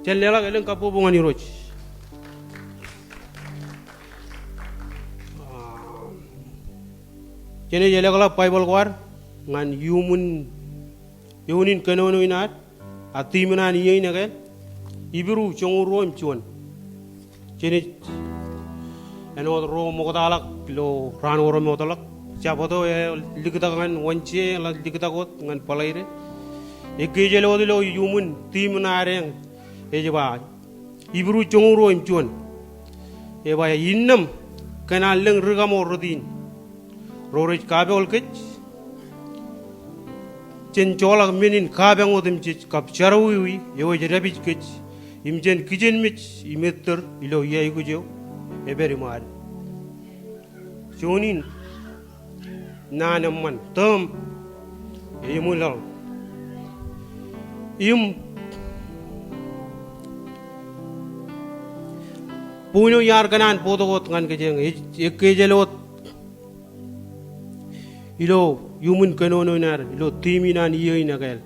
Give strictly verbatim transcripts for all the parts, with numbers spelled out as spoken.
Jen leḷọk elōñ kabbokbok ñan Irooj. Jenaaj ilọkḷọk Baibōḷ ko ad ñan iuṃwin, iuṃwin kōnono in ad, a theme in an iiō in ekāāl, Hibru joñoul ruo im juon. Jenaaj āinwōt ro ṃoktaḷọk ilo raan ko remootḷọk. Jabōt eo eḷak liktak ñan Wōnje, eḷak liktak wōt ñan Bōḷaide. Ekkejel wōt ilo iuṃwin theme in ad eñ, ej ba, Hibru joñoul ruo im juon. Ej ba, innām kōn an lōñ ri kaṃo rot in ro rej kapool kōj jān joḷọk men in kapañ wōt im jej kab jerọwiwi eo ej dāpij kōj, im jān kijenmej im ettōr ilo iaikuj eo epād iṃaan. Juon in naan eṃṃan, term, eṃwilaḷ. Im boñ eo iar kōṇaan bōktok wōt ñan kōj eñ, ej, ekkejel wōt ilo iuṃwin kōnono in ad, ilo theme in an iiō in ekāāl.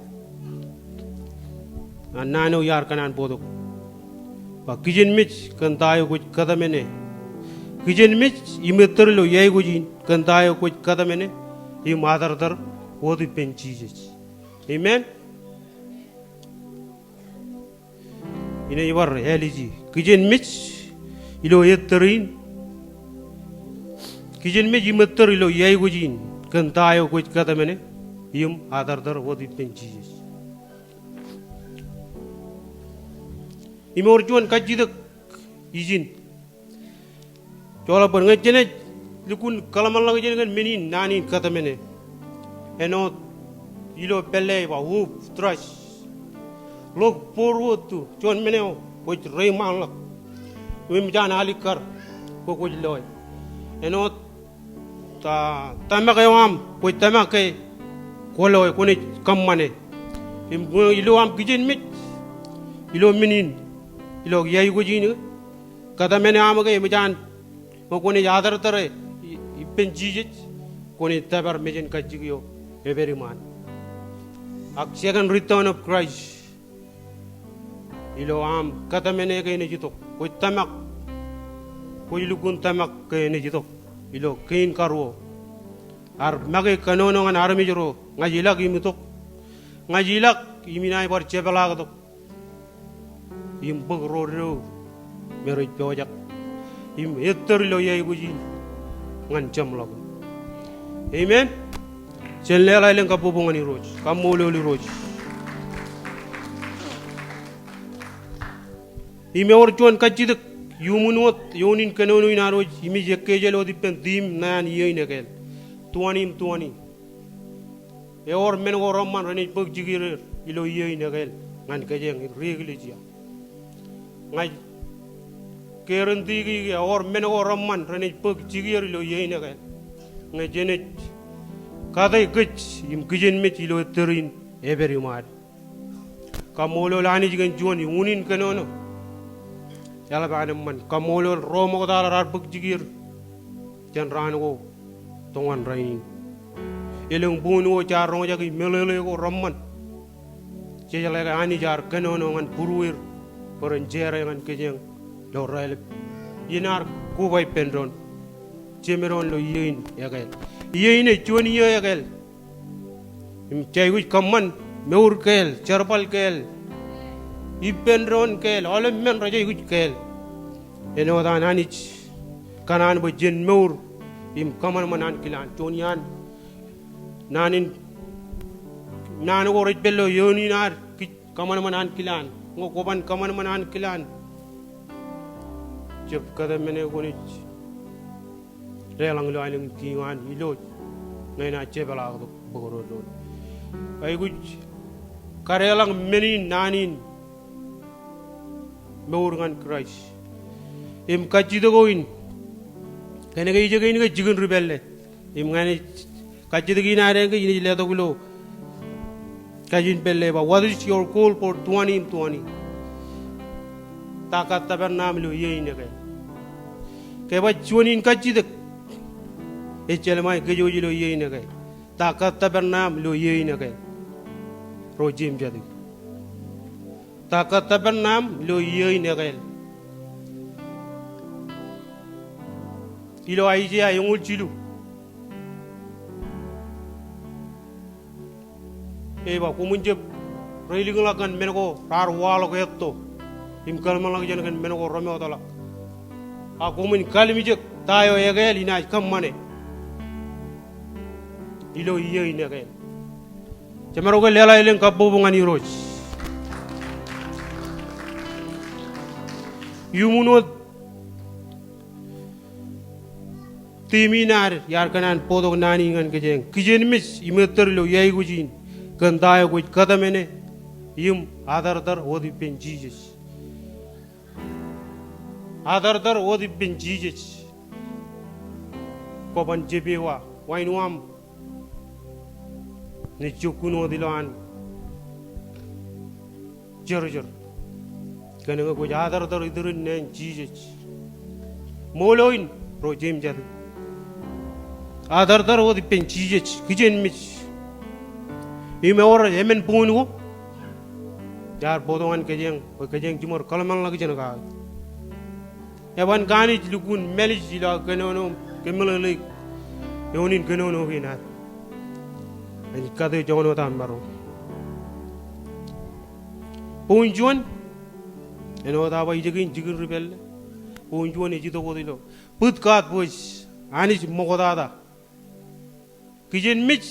An naan eo iar kōṇaan bōktok. Ba kijenmej kōn ta eo kwōj kōtmāne. Kijenmej im ettōr ilo iaikuj in kōn ta eo kwōj kōtmāne. Im atōrtōr wōt ippān Jisōs. Amen. Inaaj bar āliji. Kijenmej ilo ettōr in. Kijenmej im ettōr ilo iaikuj in kōn ta eo kwōj kōtmāne. Im atōrtōr wōt ippān Jisōs. Im ewōr juon kajjitōk ijin. Joḷọk bwe ñe jenaaj lukkuun kōḷmānḷọkjeṇ kōn men in naan in kōtmāne. Āinwōt ilo pālle ej ba hope, trust. Look forward to, juon men eo kwōj reiṃaanḷọk. Im eṃōj an alikkar bwe kwōj loe. Āinwōt ta, tōmak eo aṃ kwōj tōmak ke kwō loe, kwōnaaj kōṃṃane. Im ilo aṃ kijenmej ilo men in, ilo iaikuj in, kōtmāne aṃ ke eṃōj an, ñe kwōnaaj atōrtōre i-, ippān Jisōs, kwōnaaj tōpar mejānkajjik eo epād iṃaan. Ak second return of Christ, ilo aṃ kōtmāne ke enaaj itok. Kwōj tōmak, kwōj lukkuun tōmak ke enaaj itok ilo kein karuo. Ear make kōnono ñan armej ro, ña ij ilọk im itok. Ña ij ilọk im inaaj bar jepḷaaktok im bōk ro deḷọñ me rej pojak im ettōr ilo iaikuj in ñan jeṃḷọkin. Amen. Jen leḷọk elōñ kabbokbok ñan Irooj. Kaṃṃoolol Irooj. Im ewōr juon kajjitōk iuṃwin wōt, iuṃwin kōnono in ad wōj, im ej ekkejel wōt ippān theme ṇe an iiō in ekāāl. Twenty im twenty. Ewōr men ko reṃṃan renaaj bōk jikier er ilo iiō in ekāāl ñan kōj eñ ri eklejia. Ña ij guarantee ke ewōr men ko reṃṃan renaaj bōk jikier ilo iiō in ekāāl. Ñe jenaaj kate kōj im kijenmej ilo ettōr in epād iṃaan. Kaṃṃoolol Anij kōn juon iuṃwin kōnono. Eḷap an eṃṃan. Kaṃṃoolol ro ṃokta ro raar bōk jikier jān raan ko toñan rainin. Elōñ boñ ko jaar roñjake im meḷeḷe ko reṃṃan. Jejeḷā ke Anij ear kōnono ñan būrueir bwe ren share ñan kōj eñ ilo raelep. Iien ear koba ippān doon, jemdoon ilo iiō in ekāāl. Iiō in ej juon iiō ekāāl. Im jej aikuj kōṃṃan mour kāāl, jerbal kāāl, ippān doon kāāl, aolep men rej aikuj kāāl. Āinwōt an Anij kōṇaan bwe jen mour im kōṃanṃan ankilaan. Juon iaan naan in, naan ko rej pād ilo iiō in ad, kōṃanṃan ankilaan. Ñe kwōban kōṃanṃan ankilaan, jab kōtmāne kwōnaaj deḷọñ ilo aelōñ in kiiō an Ilooj ñe enaaj jepḷaaktok bōk ro doon. Aikuj kadeḷọñ men in naan in mour ñan Kraist. Im kajjitōk ko in, kōnke ijoko in ke jikin ri pālle. Im ñan ej kajjitōk in ad eñ ke inaaj letok ilo kajin pālle ba, what is your goal for twenty twenty? Ta kōttōpar ṇe aṃ ilo iiō in ekāāl? Ke ej ba juon in kajjitōk ejjeḷọk ṃae kōj wōj ilo iiō in ekāāl. Ta kōttōpar ṇe aṃ ilo iiō in ekāāl? Ro jeiū im jatū. Ta kōttōpar ṇe aṃ ilo iiō in ekāāl? Ilo Aiseia eñoul jilu, ej ba, koṃwin jab reilikḷọk kōn men ko raar waḷọk etto im kōḷmānḷọkjeṇ kōn men ko remootḷọk. A koṃwin kalimjek ta eo ekāāl inaaj kōṃṃane ilo iiō in ekāāl. Jemaroñ ke leḷọk elōñ kabbokbok ñan Irooj. Iuṃwin wōt theme in ad iar kōṇaan bōktok naan in ñan kōjeañ. Kijenmej im ettōr ilo iaikuj in kōn ta eo kwōj kōtmāne im atōrtōr wōt ippān Jisōs. Atōrtōr wōt ippān Jisōs. Kwōban jab ewa, wāween eo aṃ ej jokkun wōt ilowaan jōrjōr. Kōn ke kwōj atōrtōr iturin neen Jisōs. Ṃool eo in ro jeiū im jatū, atōrtōr wōt ippān Jisōs, kijenmej. Im ewōr emān buñin ko iar bōktok ñan kōjeañ bwe kōjeañ jiṃor kōḷmānḷọkjeṇ kake. Eban ke Anij lukkuun mālij ilo aō kōnono, kōmeḷeḷeik eoon in kōnono kein ad. Ej kate joñan wōt aṃ maroñ. Boñ juon, āinwōt aō ba ijoko in jikin ri pālle. Boñ juon ej itok wōt ilo, bōk kaat bwe Anij ṃoktata. Kijenmej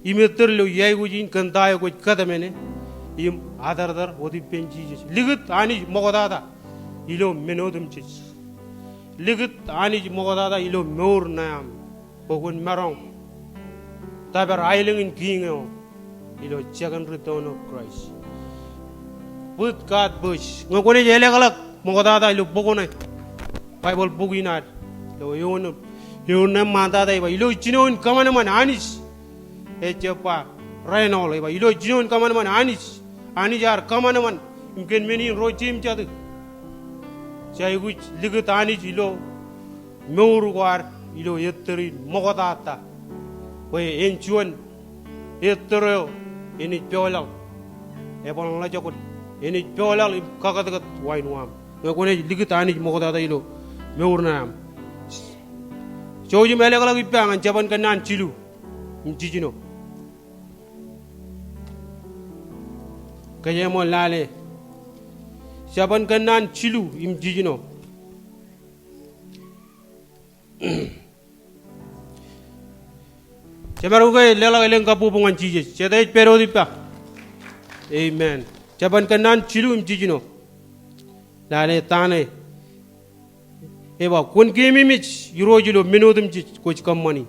im ettōr ilo iaikuj in kōn ta eo kwōj kōtmāne im atōrtōr wōt ippān Jisōs. Likūt Anij ṃoktata ilo men otemjej. Likūt Anij ṃoktata ilo mour ṇe aṃ bwe kwōn maroñ tōpar aelōñ in Kiiñ eo ilo Second Return of Christ. Bōk kaat bwe ñe kwōnaaj elōkḷọk ṃoktata ilo bok ṇe, Baibōḷ bok in ad, ilo eoon, eoon ṇe ṃaantata ej ba, ilo jinoin kōṃanṃan Anij. Ejjab ba renool, ej ba ilo jinoin kōṃanṃan Anij. Anij ear kōṃanṃan im kōn men in ro jeiū im jatū, jej aikuj likūt Anij ilo mour ko ad ilo ettōr in ṃoktata. Bwe en juon ettōr eo enaaj pojlaḷ, eban ḷọjọkwe, enaaj pojlaḷ im kakōtkōt wāween eo aṃ ñe kwōnaaj likūt Anij ṃoktata ilo mour ṇe aṃ. Jouj im elōkḷọk ippa ñan Jabōn Kōnnaan jilu im jiljino. Kōjeañ ṃool lale. Jabōn Kōnnaan jilu im jiljino. Jemaroñ ke leḷọk elōñ kabbokbok ñan Jisōs. Jete ej pād wōt ippa? Amen. Jabōn Kōnnaan jilu im jiljino. Lale ta ṇe. Ej ba, kwōn keememej Irooj ilo men otemjej kwōj kōṃṃani.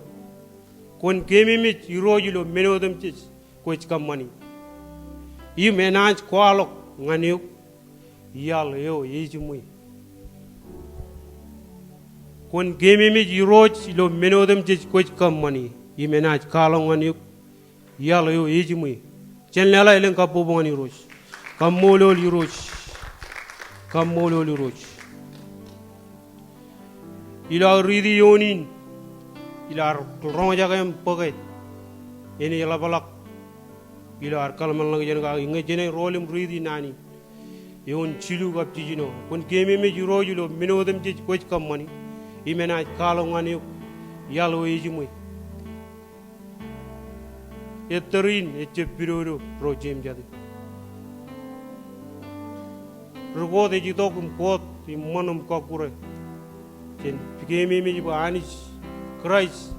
Kwōn keememej Irooj ilo men otemjej kwōj kōṃṃani. Im enaaj kwaḷọk ñan eok iaḷ eo ejiṃwe. Kwōn keememej Irooj ilo men otemjej kwōj kōṃṃani. Im enaaj kwaḷọk ñan eok iaḷ eo ejiṃwe. Jen leḷọk elōñ kabbokbok ñan Irooj. Kaṃṃoolol Irooj. Kaṃṃoolol Irooj. Ilo aō riiti eoon in, ilo ad roñjake im bōke, enaaj ḷapḷọk ilo ad kōḷmānḷọkjeṇ kake ñe jenaaj rool im riiti naan in. Eoon jilu kab jiljino. Kwōn keememej Irooj ilo men otemjej kwōj kōṃṃani. Im enaaj kwaḷọk ñan eok iaḷ eo ejiṃwe. Ettōr in ejjab pidodo ro jeiū im jatū. Ri-koot ej itok im koot im ṃōn im kọkkure. Jen keememej bwe Anij Kraist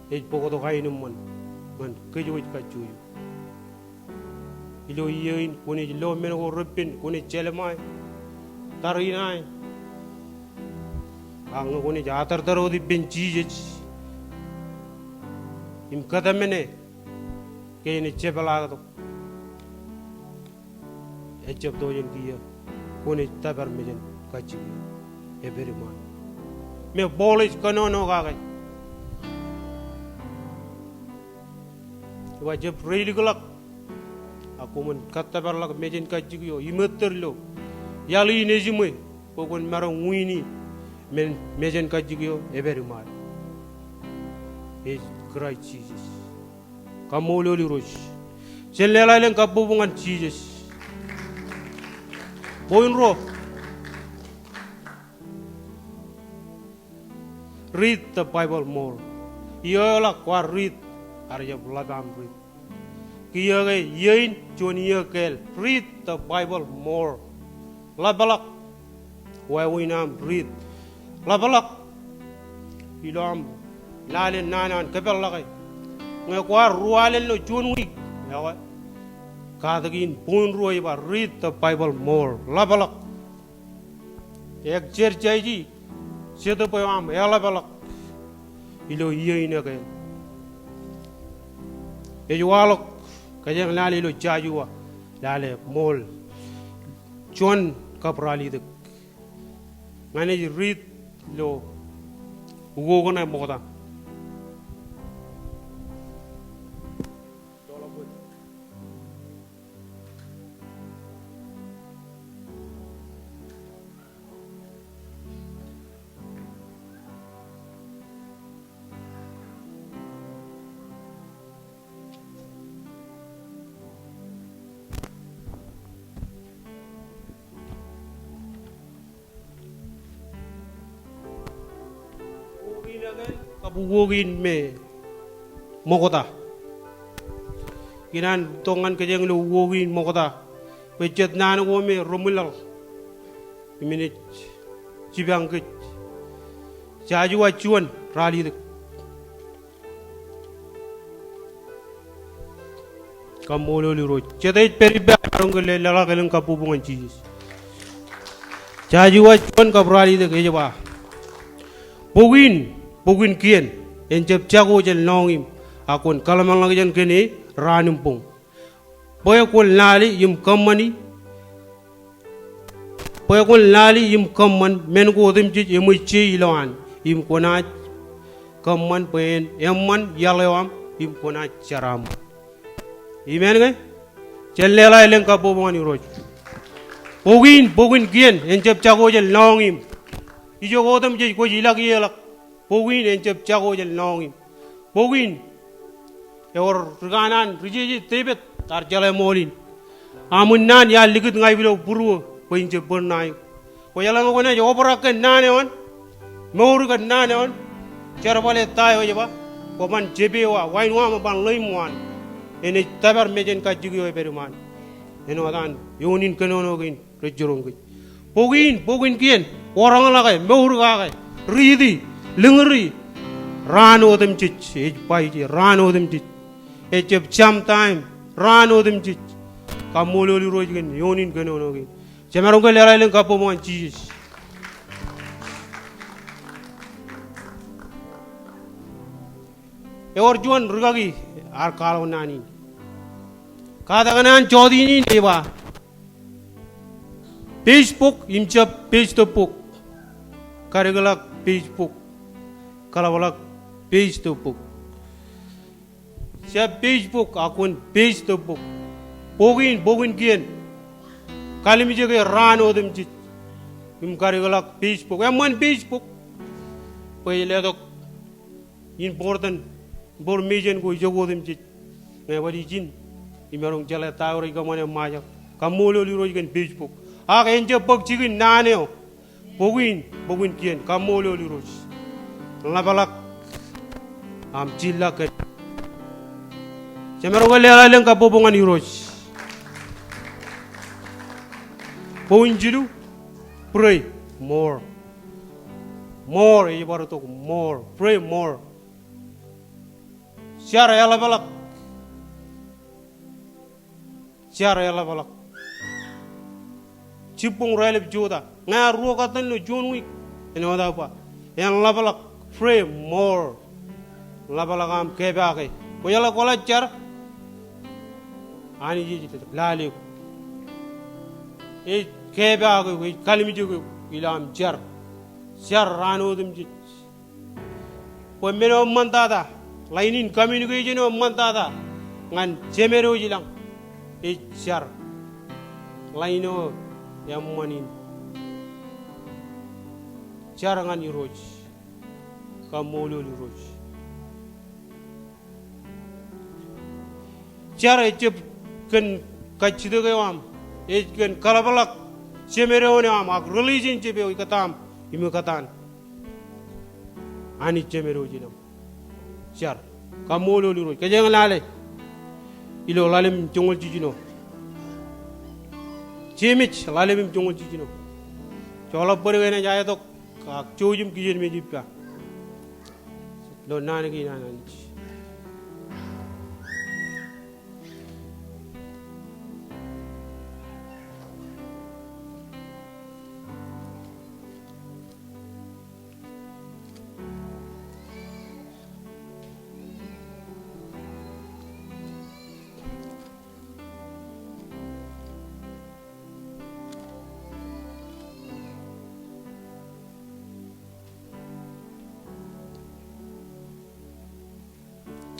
ej bōktok aenōṃṃan ñan kōj wōj kajjojo. Ilo iiō in kwōnaaj lo men ko repen, kwōnaaj jelṃae, tariṇae. Ak ñe kwōnaaj atōrtōr wōt ippān Jisōs im kōtmāne, ke enaaj jepḷaaktok. Ejjab tok jān kiiō, kwōnaaj tōpar mejān kajjik eo epād iṃaan. Im Paul ej kōnono kake. Ej ba jab reilikḷọk, ak koṃwin kōttōparḷọk mejān kajjik eo im ettōr ilo iaḷ in ejiṃwe, bwe kwōn maroñ uññū men mejān kajjik eo epād iṃaan. Ej Kraist Jisōs. Kaṃṃoolol Irooj. Jen leḷaḷe in kabbokbok ñan Jisōs. Point ruo. Read the Bible more. Iiō ḷọk kwaar read, ear jab ḷap aṃ read. Kiiō ke iiō in juon iiō kāāl. Read the Bible more. Ḷapḷọk wāween aṃ read. Ḷapḷọk ilo aṃ lale naan eo an kōpeḷḷọke. Ñe kwaar ruo alen ilo juon wiik, ekwe, katak in point ruo ej ba read the Bible more. Ḷapḷọk. Exercise, jetōb eo aṃ eḷapḷọk ilo iiō in ekāāl. Ej waḷọk kōjeañ lale ilo Joshua, lale ṃool juon kab ralitōk. Ña ij read ilo ukok ṇe ṃokta. Ukok in ekāāl kab ukok in me ṃokta. Ikōṇaan tok ñan kōjeañ ilo ukok in ṃokta bwe jet naan ko me reṃwilaḷ im naaj jipañ kōj. Joshua juon, ralitōk. Kaṃṃoolol Irooj. Jete ej pād ippāer, emaroñ ke leḷọk elōñ kabbokbok ñan Jisōs. Joshua juon kab ralitōk ej ba, bok in, bok in kien, en jab jako jān lọñiṃ, ak kwōn kōḷmānḷọkjeṇ kōn e raan im boñ. Bwe kwōn lale im kōṃṃani Bwe kwōn lale im kōṃṃan men ko otemjej eṃōj je ilowaan, im kwōnaaj kōṃṃan bwe en eṃṃan iaḷ eo aṃ, im kwōnaaj jeraaṃṃan. Amen ñe? Jen leḷọk elōñ kabbokbok ñan Irooj. Bok in, bok in kien, en jab jako jān lọñiṃ. Ijoko otemjej kwōj ilọk ie ḷọk. Bok in en jab jako jān lọñiṃ. Bok in, ewōr ri kanaan, ri jeje Devid ear jeḷā ṃool in. Aṃ unin naan iar likūt ña ilo būruō bwe in jab bōd ṇae eok. Kwōjeḷā ñe kwōnaaj obrak kōn naan eo an, mour kōn naan eo an, jerbale ta eo ej ba, kwō ban jepe wa, wain eo aṃ eban ḷeeṃ waan. Enaaj tōpar mejān kajjik eo ej pād iṃaan. Āinwōt an iioon in kōnono kein rej jiroñ kōj. Bok in, bok in kien, roñḷọke, mour kake, riiti, liñri, raan otemjej, ej ba ije, raan otemjej. Ejjab sometime, raan otemjej. Kaṃṃoolol Irooj kōn iioon in kōnono kein. Jemaroñ ke leḷọk elōñ kabbokbok ñan Jisōs. Ewōr juon rikaki ear kwaḷọk naan in. Katak naan jọteen in ej ba, page bok im jab page to bok. Kadikḷọk page bok. Kōḷapḷọk page to bok. Jab page bok ak kwōn page to bok. Bok in, bok in kien, kalimjeke raan otemjej im kadikḷọk page bok. Eṃṃan page bok bwe ej letok important information ko ijoko otemjej. Ñe baj ijin, imaroñ jeḷā ta eo rej kōṃṃane Ṃajeḷ. Kaṃṃoolol Irooj kōn page bok. Ak en jab bōk jikin naan eo. Bok in, bok in kien, kaṃṃoolol Irooj. Ḷapḷọk aṃ jilḷọk kōn. Jemaroñ ke leḷọk elōñ kabbokbok ñan Irooj. Point jilu, pray more. More, ej bar itok more. Pray more. Jar eḷapḷọk. Jar eḷapḷọk. Jibboñ raelep jota. Ñe ear ruo katten ilo juon wiik, āinwōt aō ba, en ḷapḷọk, pray more. Ḷapḷọk aṃ kepaake. Kwōjeḷā kwōḷak jar, Anij ej lale eok. Ej kepaake eok, ej kalimjeke eok ilo aṃ jar. Jar raan otemjej. Bwe men eo eṃṃantata, line in communication eo eṃṃantata ñan Jemed eo ilañ, ej jar. Line eo eṃṃan in jar ñan Irooj. Kaṃṃoolol Irooj. Jar ejjab kōn kajjitōk eo aṃ, ej kōn kaḷapḷọk jemedwōn eo aṃ ak relationship eo ikōtaan im ikōtaan Anij Jemedwōj ilaṃ. Jar. Kaṃṃoolol Irooj. Kōjeañ lale ilo ḷalem joñoul jiljino. Jemes ḷalem im joñoul jiljino. Joḷọk bōd kein ej aetok ak jouj im kijenmej ippa ilo naan kein an Anij.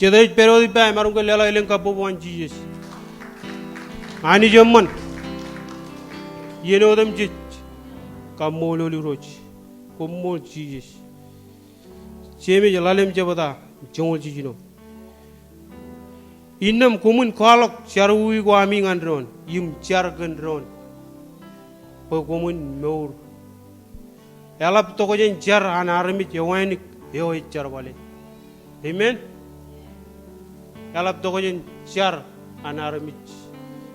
Jet ej pād wōt ippa, emaroñ ke leḷọk elōñ kabbokbok ñan Jisōs. Anij eṃṃan. Iien otemjej. Kaṃṃoolol Irooj. Koṃṃool Jisōs. Jemes ḷalem jebta, joñoul jiljino. Innām koṃwin kwaḷọk jerọwiwi ko ami ñan doon, im jar kōn doon, bwe koṃwin mour. Eḷap tokjān jar an armej ewānōk eo ej jerbale. Amen. Eḷap tokjān jar an armej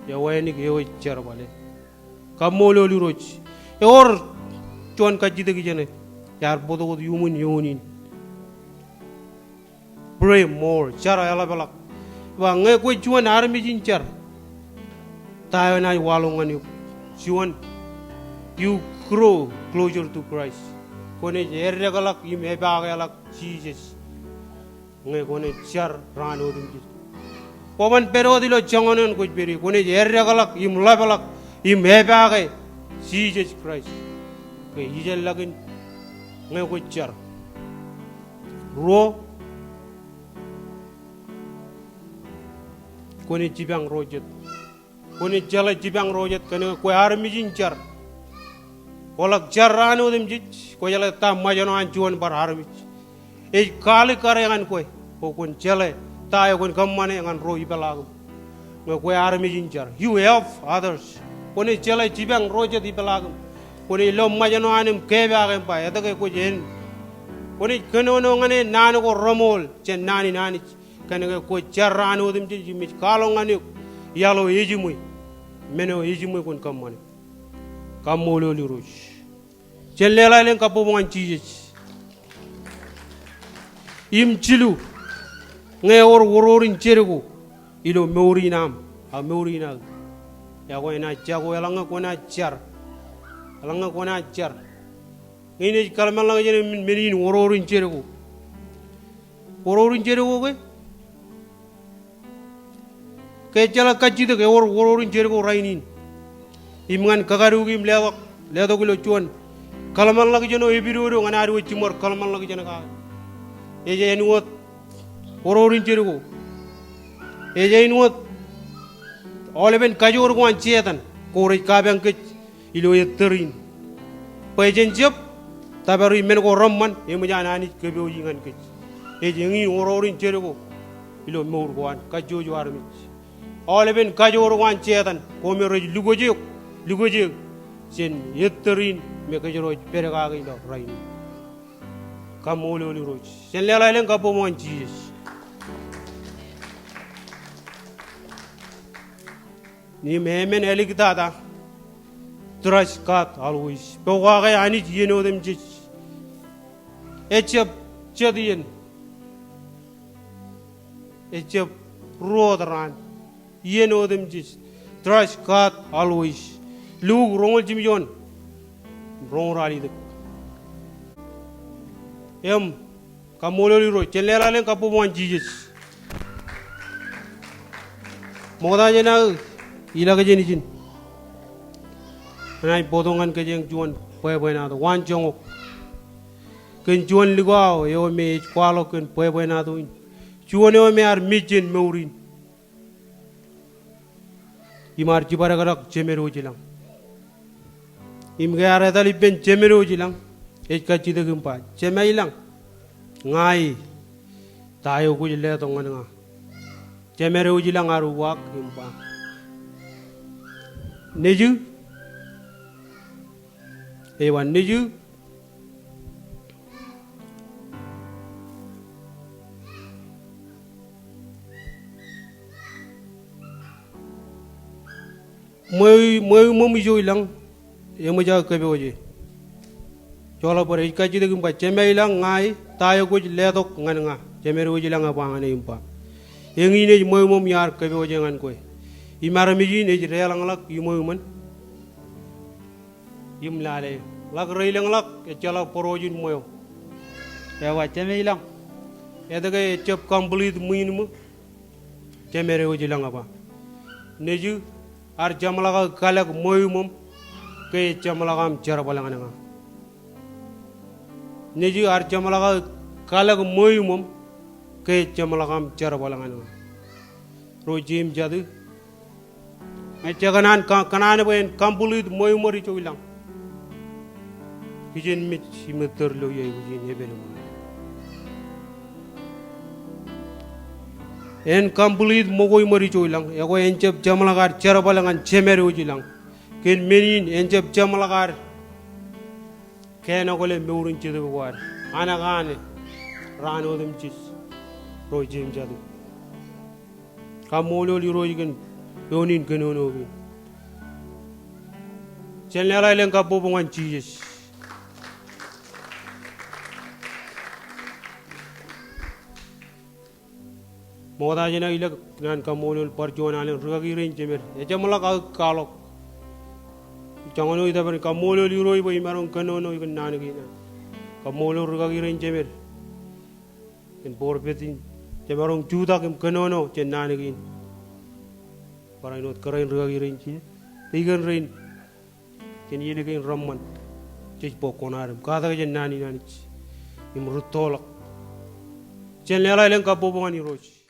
ewānōk eo ej jerbale. Kaṃṃoolol Irooj. Ewōr juon kajjitōk ijeṇe. Iar bōktok wōt iuṃwin eoon in. Pray more. Jar eḷapḷọk. Ba ñe kwe juon armej in jar, ta eo enaaj waḷọk ñan eok? Juon, you grow closer to Christ. Kwōnaaj eddekḷọk im epaakḷọk Jisōs ñe kwōnaaj jar raan otemjej. Kwōban pād wōt ilo joñan eoon kwōj pād ie. Kwōnaaj eddekḷọk im ḷapḷọk im epaake Jisōs Kraist ke ijellọkin ñe kwōj jar. Ruo, kwōnaaj jipañ ro jet. Kwōnaaj jeḷā jipañ ro jet kōnke kwe armej in jar. Kwōḷak jar raan otemjej, kwō jeḷā ta ṃōjṇọ an juon bar armej. Ej kaalikkar ñan kwe bwe kwōn jeḷā ta eo kwōn kōṃṃane ñan ro ipeḷaakiṃ. Ñe kwe armej in jar, you help others. Kwōnaaj jeḷā jipañ ro jet ipeḷaakiṃ. Kwōnaaj lo ṃōjṇọ an im kepaak im ba etke kwōj en. Kwōnaaj kōnono ñan e naan ko reṃool jān naan in Anij. Kōnke kwōj jar raan otemjej im ej kwaḷọk ñan eok iaḷ eo ejiṃwe, men eo ejiṃwe kwōn kōṃṃane. Kaṃṃoolol Irooj. Jen leḷọk elōñ kabbokbok ñan Jisōs. Im jilu, ñe ewōr oror in Jeriko ilo mour in aṃ ak mour in aō, iọkwe enaaj jako eḷaññe kwōnaaj jar. Eḷaññe kwōnaaj jar. Ñe in ej kōḷmānḷọkjeṇ men in oror in Jeriko. Oror in Jeriko ke? Ke ejjeḷọk kajjitōk, ewōr oror in Jeriko rainin. Im ñan kakaduk im letok, letok ilo juon kōḷmānḷọkjeṇ eo epidodo ñan ad wōj jiṃor kōḷmānḷọkjeṇ kake. Ej āinwōt oror in Jeriko. Ej āinwōt aolepen kajoor ko an Setan ko rej kapañ kōj ilo ettōr in. Bwe jen jab tōpar i men ko reṃṃan eṃōj an Anij kōpooji ñan kōj. Ej eñin oror in Jeriko ilo mour ko an kajjojo armej. Aolepen kajoor ko an Setan ko me rej lukwōj eok, lukwōj eō jān ettōr in me kōjro ej pād kake ilo rainin. Kaṃṃoolol Irooj. Jen leḷọk elōñ kabbokbok ñan Jisōs. Im amen āliktata. Trust God always. Pokake Anij iien otemjej. Ejjab jet iien. Ejjab ruo wōt raan. Iien otemjej. Trust God always. Luk roñoul jimjuon. Roñoul ralitōk. Im Kaṃṃoolol Irooj, jen leḷọk elōñ kabbokbok ñan Jisōs. Ṃokta jān aō ilọk jān ijin, enaaj bōktok ñan kōj eñ juon bwebwenato, waanjoñak kōn juon likao eo me ej kwaḷọk kōn bwebwenato in. Juon eo me ear mej jān mour in im ear jibadekdek Jemedwōj ilañ. Im ke ear etal ippān Jemedwōj ilañ, ej kajjitōk im ba, Jema ilañ, ña e, ta eo kwōj letok ñan ña? Jemedwōj ilañ ear uwaak im ba, Nejū. Ej ba nejū. Ṃweo, ṃweo ṃōṃ ijo ilañ, eṃōj aō kōpooje. Joḷọk bar ej kajjitōk im ba, Jemem ilañ, ña e, ta eo kwōj letok ñan ña? Jemed wōj ilañ ebwe ñan e im ba, Eñin ej ṃweo ṃōṃ iar kōpooje ñan kwe. Im armej in ej deḷọñḷọk iṃweo iṃōn im lale eō. Ḷak reilōñḷọk, ejjeḷọk būrooj in ṃweo. Ej ba, Jemem ilañ, etke ejjab complete ṃwiin ṃō? Jemed wōj ilañ ebwe, Nejū, ar jeṃḷọk aō kalōk ṃweo ṃōṃ ke ej jeṃḷọk aṃ jerbal ñan ña. Nejū, ar jeṃḷọk aō kalōk ṃweo ṃōṃ ke ej jeṃḷọk aṃ jerbal ñan ña. Ro jeiū im jatū, ñe jej kōṇaan, kōṇaan bwe en complete ṃweo ṃōd ijo ilañ, kijenmej im ettōr ilo iaikuj in epeḷ ṃōṇōṇō. En complete ṃōko ṃōd ijo ilañ, ekwe en jab jeṃḷọk ad jerbal ñan Jemed wōj ilañ. Kōn men in en jab jeṃḷọk ad kenokle mour in jetōb ko ad, an kane, raan otemjej, ro jeiū im jatū. Kaṃṃoolol Irooj kōn eoon in kōnono kein. Jen leḷọk elōñ kabbokbok ñan Jisōs. Ṃokta jān aō ilọk, ikōṇaan kaṃṃoolol bar juon alen rūkaki rein jemed. Ejeṃḷọk aō kwaḷọk. Joñan eo itōpar in kaṃṃoolol Irooj bwe imaroñ kōnono ikōṇaan kein. Kaṃṃoolol rūkaki rein jemed. Kōn bōd pād in, jemaroñ jutak im kōnono jān naan kein. Barāinwōt kōrā in rūkaki rein jemed, deacon rein, jān iien kein reṃṃan, jej bōk kuṇaad im katak jān naan in Anij im rūttoḷọk. Jen leḷọk elōñ kabbokbok ñan Irooj.